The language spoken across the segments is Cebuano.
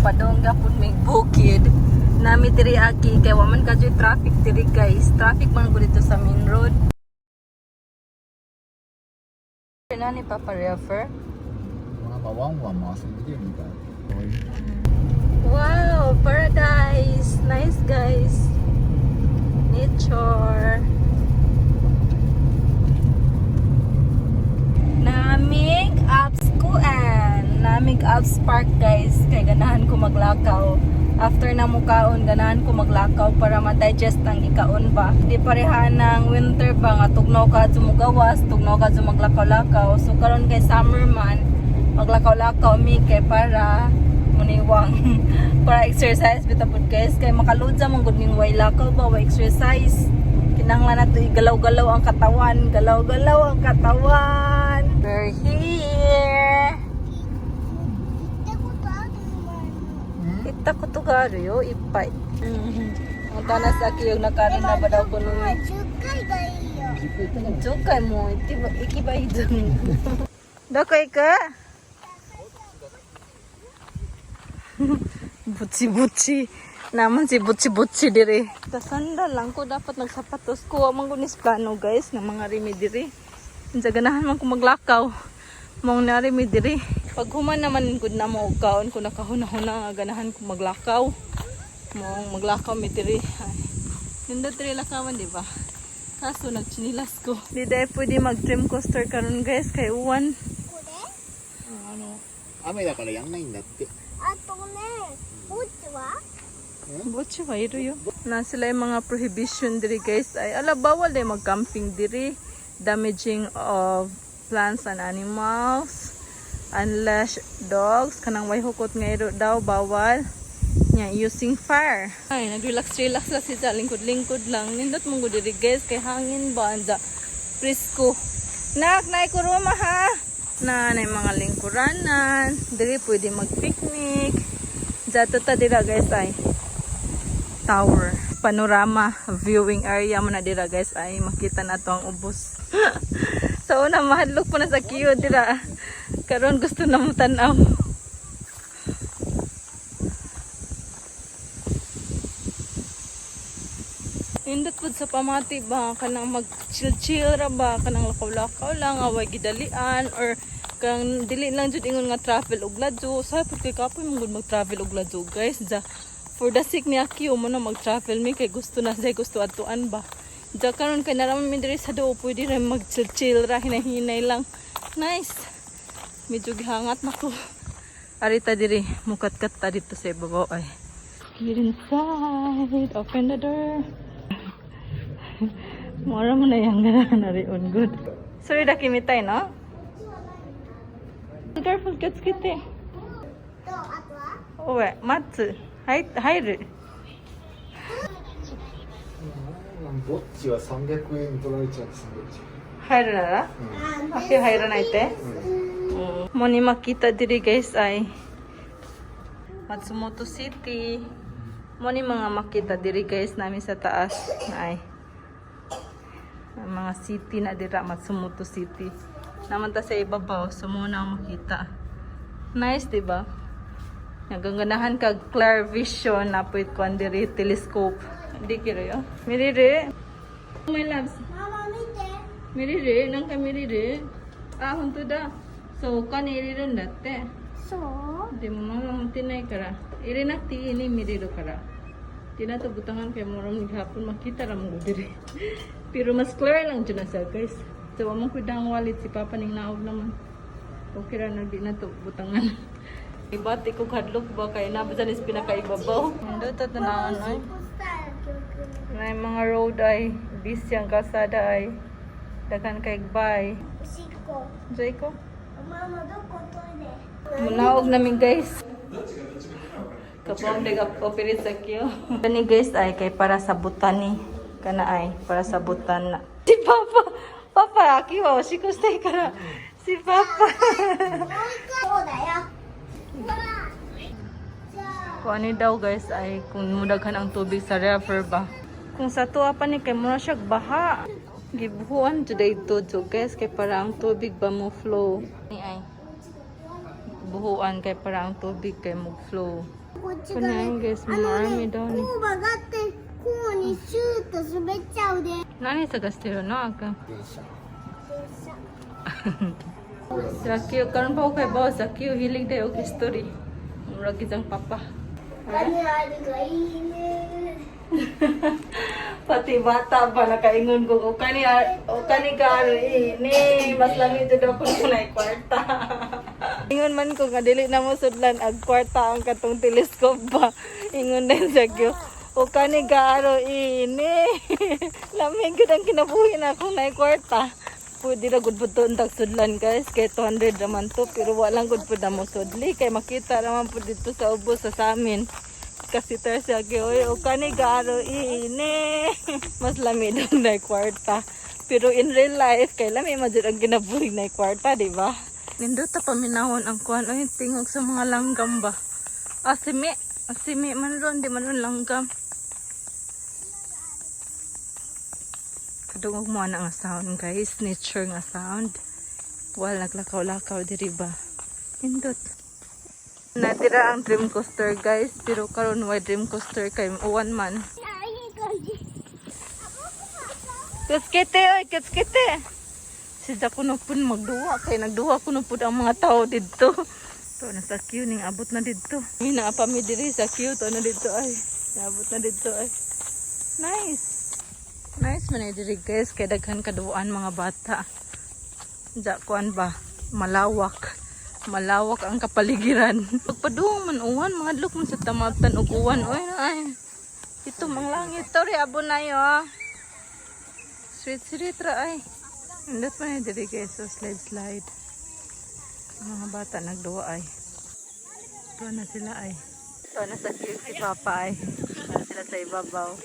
Padong gapon may bukid. Nami diri aki kay wa man kadyoy traffic diri, guys. Traffic man gud dito sa main road. Na ni Papa refer. なんかワンワンも遊んでるみたい。 Wow, paradise. Nice, guys. Nature. Namig Alps Kuan. Namig Alps Park, guys. Kay ganahan ko maglakaw. After na mukaon, ganahan ko maglakaw para ma-digest ang ikaon ba. Di pareha ng winter ba nga tugnaw ka sumugawas, tugnaw ka maglakaw-lakaw. So karon kay summer man, maglakaw-lakaw mi kay para muniwang para exercise bitaw pud, guys, kay makaludza man gud ning way lakaw ba, way exercise. Kinahanglan nato igalaw-galaw ang katawan, galaw-galaw ang katawan. We're here. うん。行ったことがあるよ、いっぱい。ang tanas aki yung nakarin na ba daw ko nun. 10回がいいよ。 10回行ったかも。 10回も行けばいいじゃん。どこ行く？ Butsi butsi. Naman si butsi butsi dire. Kasandal lang ko, dapat nagsapatos ko. Amang gunis plano, guys, ng mga rimi dire. Unsa ganahan man ko maglakaw. Mong nari mi dire. Pag human naman gud na mo og kaon ko, nakahuna-huna nga ganahan ko maglakaw. Mong maglakaw mi dire. Ay, nindot dire lakawan, di ba? Kaso nagchinilas ko. Di dahil pwede mag trim coaster karon, guys, kay uwan. これあの雨だからやんないんだって。あとね、ぼっちは Butchi wa yo. Na sila yung mga prohibition diri, guys, ay ala, bawal din mag-camping diri. Damaging of plants and animals. Unleash dogs kanang way hukot nga iro daw bawal. Nya using fire. Ay, nag-relax relax lang siya, lingkod-lingkod lang. Nindot mong gud diri, guys, kay hangin ba anda. Presko. Nak, nay kuruma ha. Na nay mga lingkuranan. Diri pwede mag-picnic. Jato ta dira, guys, ay tower. Panorama viewing area mo na dira, guys, ay makita na to ang ubos. Sa una mahadlok po na sa kiyo dira. Karon gusto na mo tan-aw. Nindot pud sa pamati ba, kanang mag chill chill ra ba, kanang lakaw-lakaw lang away gidalian or kang dili lang jud ingon nga travel og ladyo sa pud kay kapoy man gud mag travel og ladyo, guys. Ja for the sake ni Akio mo na mag travel mi kay gusto na siya, gusto adtuan ba. Ja karon kay naraman mi diri sa doo, pwede ra mag chill chill ra, hinahinay lang. Nice, medyo gihangat na ko. Arita diri mukat-kat ta dito sa ibabaw ay. Get inside, open the door. Mura mo na yung ganahan na rion. Good. Sorry, dakimitay, no? Careful, 気をつけて。と、あとはおい、待つ。はい、入る。ぼっちは300円取られちゃってすごい。入るなら足入らないって。Mo ni makita diri, guys, ay Matsumoto City. Mo ni mga makita diri, guys, namin sa taas ay ang mga city na dira, Matsumoto City. Naman ta sa ibabaw, so mo na ang makita. Nice, di ba? Nagaganahan kag clear vision na pwede kuan diri telescope. Di kiro yo. Mirire. My loves. ママ見て。見れるなんか見れる。あ、本当だ。そう、お金入れるんだって。そうでもママ持ってないから。入れなくていいね、見れるから。Di na to butangan kay mo rom hapon makita ra mo diri. Pero mas clear lang dyan na siya, guys. So, among kudang wallet si Papa ning naog naman. Okay ra na di na to butangan. Ibati ko kadlok ba kay na ba is pinakaibabaw. Hindi ta tanawan ay. そしたら記憶 Na yung mga road ay busy ang kalsada ay daghan kay bay. おしっこ。 Jay ko. ママどこトイレ Munaog namin, guys. Kapong dag operate sa kiyo. Kani, guys, ay kay para sa butani. Kana ay para sa butan na. Si Papa, Papa, aki wa oshiko shite kara. Si Papa. もう一回そうだよ。ほら。じゃあ。 Kung ano daw, guys, ay kung mudaghan ang tubig sa river ba. Kung sa tuwa pa ni kay mura siya baha. Gibuhuan jud ito jud, guys, kay para ang tubig ba mo flow. Ni ay buhuan kay para ang tubig kay mo flow. こっちが Kunain ね guys, あ mga の army ね daw ni. こう曲がってこうにシューッと滑っちゃうで。 Nani sa gastero no aka. 電車。 Sa Q karon pa ko kay boss, sa Q hilig dayo og history. Murag isang papa. 何あるがいいね。 Pati bata ba nakaingon ko o kani ka ini mas lami jud ako nung naay kwarta. Ingon man ko nga dili na mo sudlan ag kwarta ang katong telescope ba. Ingon din sa Q. O kani ka aro ini. Lami gud ang kinabuhi na akong naay kwarta. Pwede ra gud pud to ang sudlan, guys, kay 200 raman to, pero wala gud pud na mo sudli kay makita raman pud dito sa ubos sa amin. Kasi tayo siya oy o kani garo ini. Mas lami daw na kwarta. Pero in real life, kay lami man jud ang kinabuhi na kwarta, di ba? Nindot ta paminawon ang kuan oy, tingog sa mga langgam ba. Asimi, asimi man ron, di man ron langgam. Kadungog mo na nga sound, guys, nature nga sound. Wala naglakaw-lakaw diri ba. Nindot. Natira ang dream coaster, guys, pero karon way dream coaster kay uwan man. あ、いい感じ。 Kitskite oy, kitskite. Sida ko na pud magduwa kay nagduwa ko na pud ang mga tao didto. To na sa queue ning abot na didto. May naa pa mi diri sa queue to na didto ay. Naabot na didto ay. Nice. Nice man ay diri, guys, kay daghan kaduan mga bata. Ja kuan ba malawak. Malawak ang kapaligiran. Pagpaduong man uwan, mahadlok man sa tamabtan og uwan oy ay. Ito mang langit to ri abo na yo. Sweet sweet ra ay. Indot pa ni diri, guys, so slide slide. Ang mga bata nagduwa ay. Ito na sila ay. Ito na sa cute si Papa ay. Ito na sila sa ibabaw.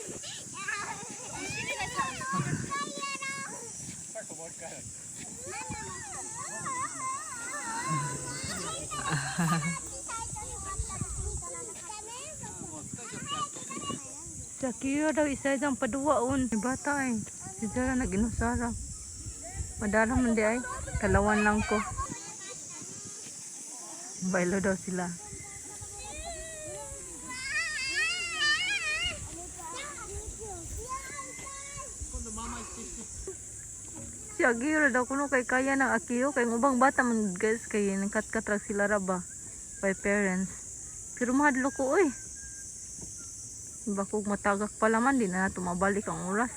Sa kiyo daw isa dyan paduwaon. May bata ay. Si Zara nag-inusara. Madara man di ay. Kalawan lang ko. Bailo daw sila. Si Aguirre daw kuno kay kaya ng Akiyo kay ubang bata man, guys, kay nagkatkat ra sila ra ba by parents. Pero mahadlo ko oy. Bako matagak pala man di na tumabalik ang oras.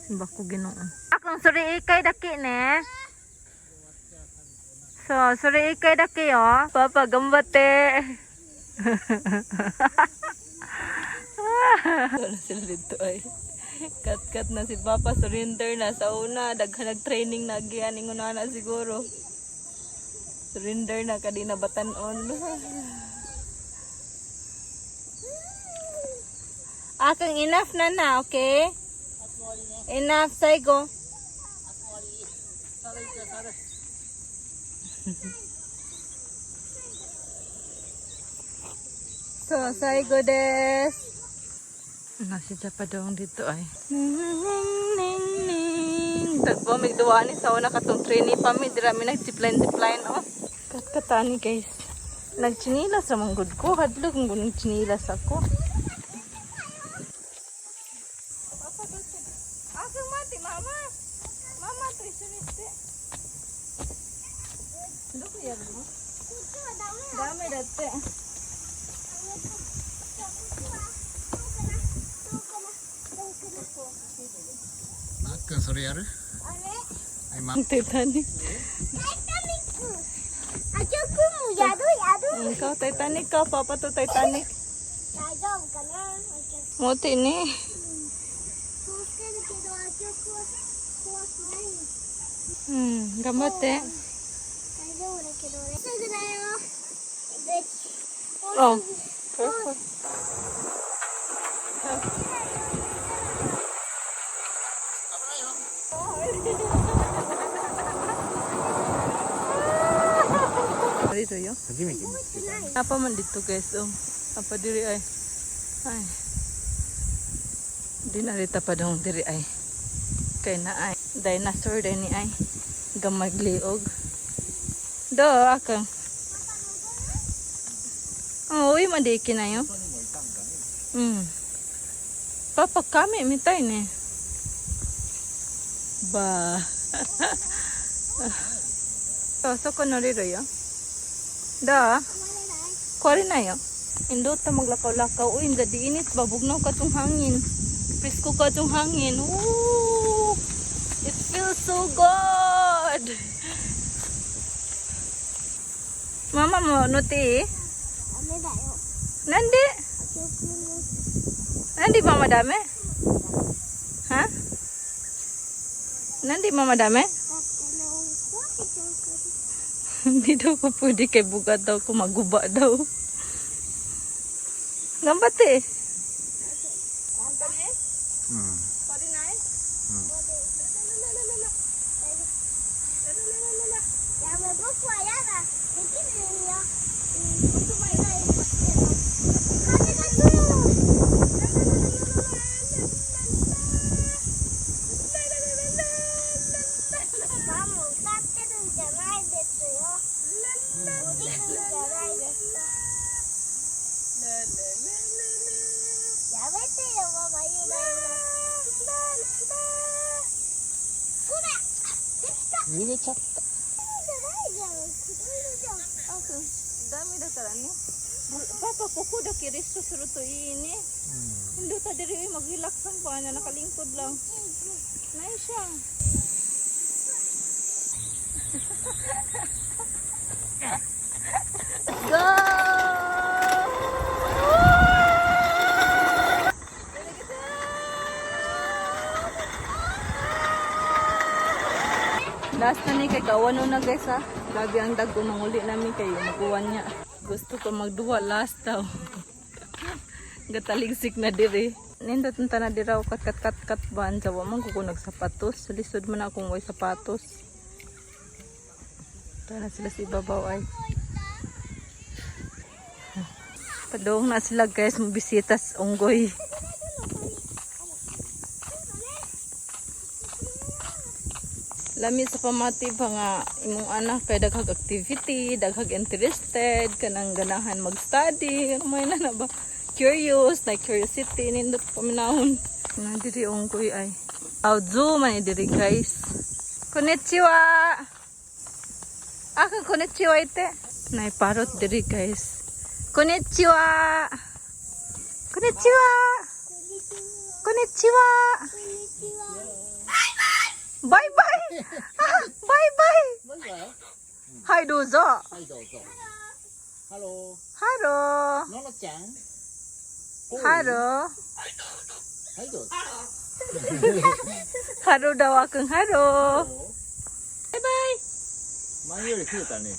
Bako Ginoo. Akong suri ikay daki ne. So, suri ikay daki oh. Papa gambate. Wala sila dito ay. Kat-kat na si Papa, surrender na sa una. Daghan nag-training na agian, ingon na siguro. Surrender na kadi na batanon. Akang enough na na, okay? Enough, Saigo. So, Saigo des. Nasi pa dong dito ay. Ning ning ning. Tagpo migduwa ni sa una katong trainee pa mi dira mi nag-zipline zipline oh. Katkatani, guys. Nagchinilas ra man gud ko, hadlok man gud nagchinilas ako. Akang mati mama. Mama to isuniste. Doko ya mo. こっちはダメ。 Dami dati. どうかなどうかなどうかな。 マックンそれやる。あれはい、マ Ang Titanic. タイタニック。あきょくんもやるやる。 Ikaw, Titanic ka. Papa to Titanic. 大丈夫かなあきょ Muti ni. そうしてるけど、あきょくは怖くないよ。 Gamate. 大丈夫だけどね。すぐだよ。 Oh. Perfect. Dito yo. 初めて見つけた。 Apa man dito, guys, oh. Apa diri ay. Ay. Di na rita pa dong diri ay. Kay na ay. Dinosaur din ni ay. Gamagliog. Do akang. Oh, 今でいけないよ。外にもいたんだね。うん。パパ、亀見たいね。ばあ。あそこ乗れるよ。どう？壊れないよ。Indot ta maglakaw-lakaw. Uy, hindi di init ba? Bugnaw ka tong hangin. Presko ka tong hangin. Ooh, it feels so good. Mama mo, nuti? ダメだよ。なんで？記憶のなんでママダメ？は？なんでママダメ？だってね、壊れちゃうから。 Hindi daw ko pwede kay bugat daw ko, maguba daw. Gambat eh. うん。やめ、僕はやだ。できるよ。うん、僕はやだ。風が強い。ママ歌ってるんじゃないですよ。降りるんじゃないですか。やめてよ、ママ、ゆらゆら。ほら、できた。逃げちゃった。じゃないじゃん。黒色じゃん。あ、ダメだからね。パパ、ここだけレストするといいね。Hindi ta diri uy, mag-relax lang ba na nakalingkod lang. Nice siya. Let's go! Last na ni kay kawan na, guys, ha. Grabe ang dago, manguli namin kayo maguwan niya. Gusto ko magduwa last daw. Gataligsik na dire. Nindot na na dira kat kat kat kat ba ang jawa man ko nagsapatos. Lisod man akong way sapatos. Tara sila sa ibabaw ay. Padong na sila, guys, mabisita sa unggoy. Lami sa pamati ba nga imong anak kay daghag activity, daghag interested, kanang ganahan mag-study, ano may na na ba? Curious, like curiosity, nindot paminahon. Na diri unggoy ay. Aw, zoo man ni diri, guys. Konnichiwa! Ako, konnichiwa ite. Nay parrot diri, guys. Konnichiwa! Konnichiwa! こんにちは。 Konnichiwa! こんにちは。 Bye bye! Ah, bye bye! バイバイ。はい、どうぞ。はい、どうぞ。ハロハロー。ののちゃん。ー。ハロー。はい、どうぞ。ハローだわくん、ハロー。バイバイ。前より増えたね。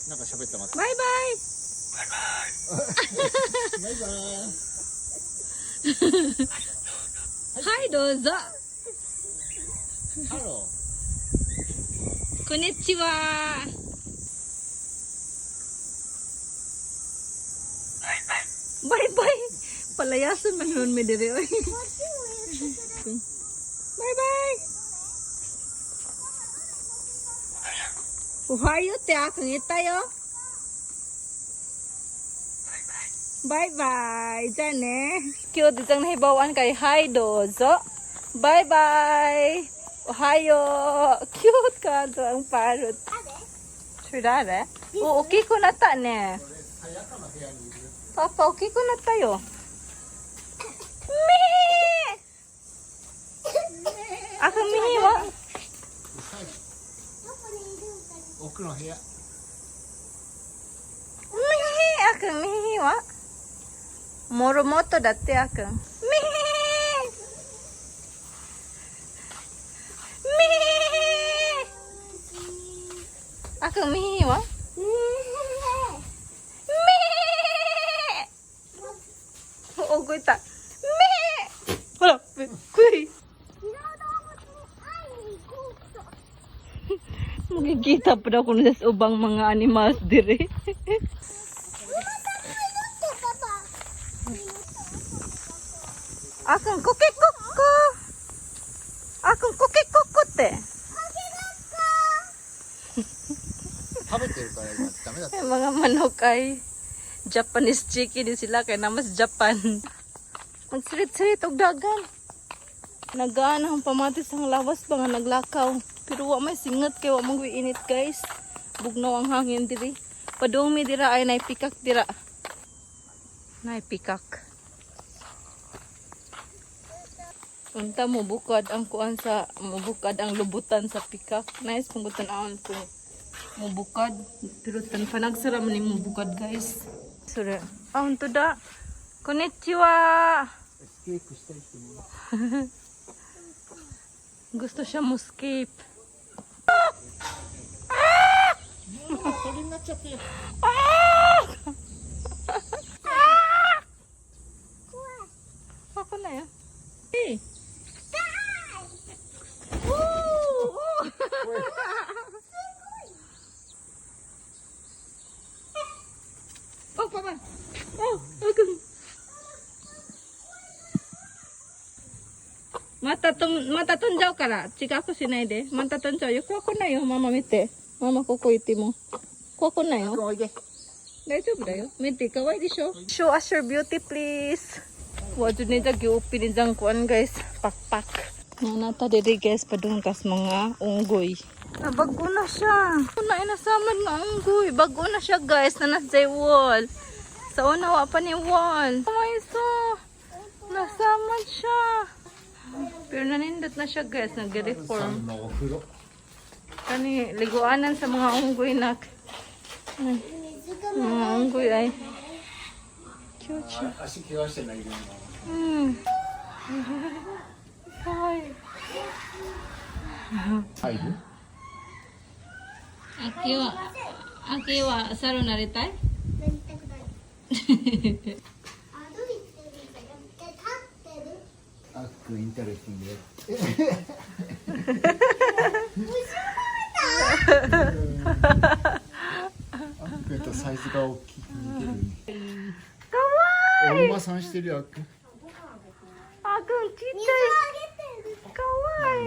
なんか喋ってます。バイバイ。バイバイ。はい、どうぞ。ハロこんにちは。バイバイ。Palayasan man nun mi diri oy. こっちも言ってくれ。バイバイ。おはようってあくん言ったよ。バイバイ。じゃあね。Cute isang nahibawan kay hi dozo. Bye bye. Ohayo. Cute ka to ang parrot. あれ それ誰？お、大きくなったね。ー。これ、さやかの部屋にいる。パパ、大きくなったよ。みーあくみーはうさぎ。どこにいるんかな。奥の部屋。みーあくみーはもろもとだってあくん。みーみーあくんみーはみーお、動いた。みーほら、びっくり。違う動物に会いに行こうと。 Makikita pa daw kung sa ubang mga animals dire. 馬さんもいるってパパ。 Akong kuki kuko. Akong kuki kuko te. 食べてるから今ダメだった。 Ay, mga manok ay. Japanese chicken din sila kay namas Japan. Magsirit-sirit og dagan. Nagaan ang pamatis ang lawas ba nga naglakaw. Pero wa may singat kay wa man init, guys. Bugnaw ang hangin diri. Padung mi dira ay nay pikak dira. Nay pikak. Unta mo bukad ang kuan sa mubukad ang lubutan sa pikak. Nice kung tan-awon ko mubukad. Pero tan panagsara man ni mubukad, guys. Sure. Ah, honto da. Konnichiwa. エスケープしたい人も Gusto siya mo escape. 鳥になっちゃって Ako na yan. Hey! Oh! Oh! Oh, papa! Oh, okay. またとん、また飛んじゃうから。近くしないで。また飛んじゃうよ。怖くないよ。ママ見て。ママここ行っても。怖くないよ。おいで大丈夫だよ。見て、可愛いでしょ。 Show us your beauty, please. Wa jud ni jag giupi ni jang kuan, guys. Pakpak. Nanata diri, guys, padung tas mga unggoy. Ah, bago na siya. Una inasamad nga unggoy. Bago na siya, guys, na nasa wall. Sa una wa pa ni wall. Oh my so. Nasamad siya. Pero nanindot na siya, guys, nag-reform. のお風呂 Kani liguanan sa mga unggoy nak. Ay, 水が mga unggoy ay. Cute siya. 足怪我してないけど うん。かわいい。入る秋は、秋は猿なりたい。なりたくない。歩いてるんじゃなくて立ってる。あっくん interesting あっくんとサイズが大きく似てるね。かわいい。お馬さんしてるよあっくん。あくんちっちゃい。かわいい。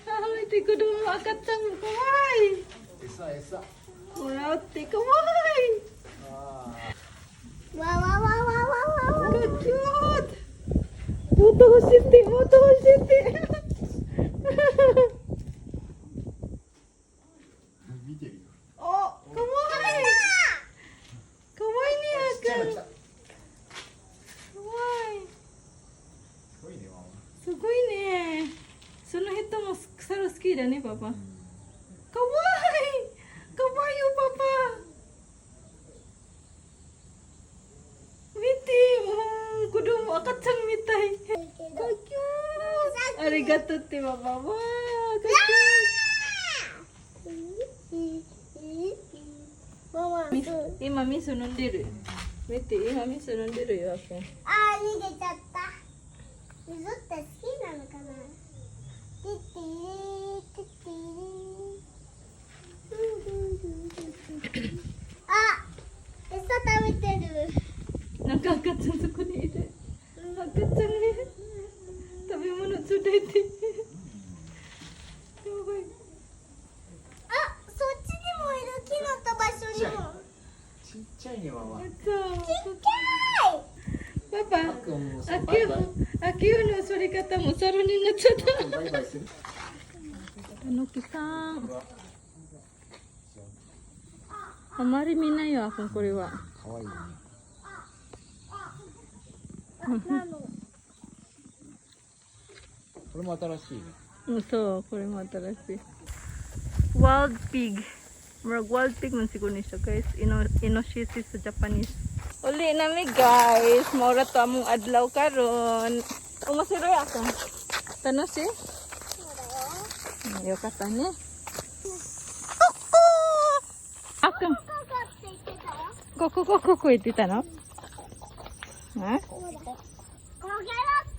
あ、見て、子供赤ちゃんかわいい。餌餌。もらってかわいい。わわわわわわわ。 Cute! もっと欲しいって、もっと欲しいって。見てるよ。お、かわいい。かわいいね、あくん。ちっちゃいの来た。かわいい。すごいねママ。すごいね。その人も猿好きだね、パパ。かわいい。かわいいよ、パパ。見て、もう子供赤ちゃんみたい。かきゅー。ありがとうって、パパ。わあ、かママ。きゅー。今、水飲んでる。見て、今、水飲んでるよ、あくん。あー、逃げちゃった。水って好きなのかな。てってれてってれ。あ、餌食べてる。なんか赤ちゃんそこにいる。赤ちゃんね。食べ物ちょうだいって。やばい。あ、そっちにもいる。木の場所にも。ちっちゃいねママ。そう。ちっちゃい。パパ。あっくんもあきバイバイ。あきおの反り方も猿になっちゃった。バイバイする。たぬきさん。あまり見ないよ、あこれは。可愛いね。なの。これも新しいね。うん、そう、これも新しい。Wild pig. Murag wild pig man siguro ni siya, guys. Ino Inoshisi sa Japanese. Uli na mi, guys. Maura to among adlaw karon. Umasiroy ako. Tanoshi? よかったね。あくん、ココって言ってたよ。こここここ言ってたのあコケロッコ。コケロッコ。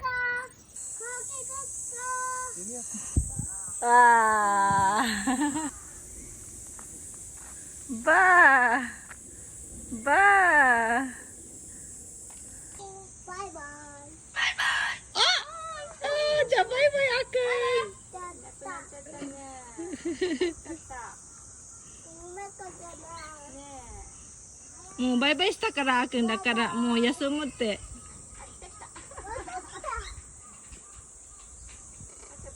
あーばーばーバイバイ。あーじゃあバイバイあくんちゃった。ごめん。猫じゃない。もうバイバイしたから、あくんだから、もう休むって。また来た。バ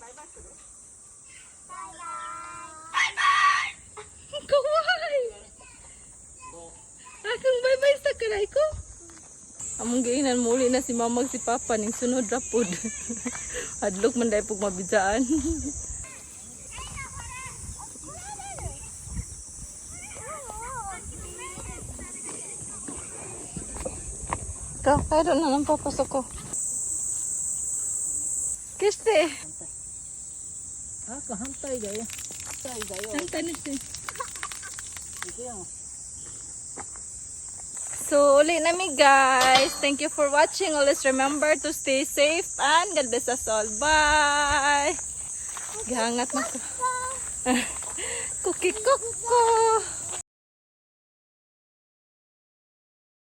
イバイ。怖い。あくん、バイバイしたから行こう。Among giingnan mo uli na si mama ug si papa ning sunod ra pod. Hadlok man dai pug mabidjaan. 怒られる。 Ikaw, kaya na lang papasok ko. Kiste. あくん反対だよ。反対だよ。反対にして。行くよ。 So, uli na mi, guys. Thank you for watching. Always remember to stay safe and God bless us all. Bye! Gihangat na ko. Cookie koko!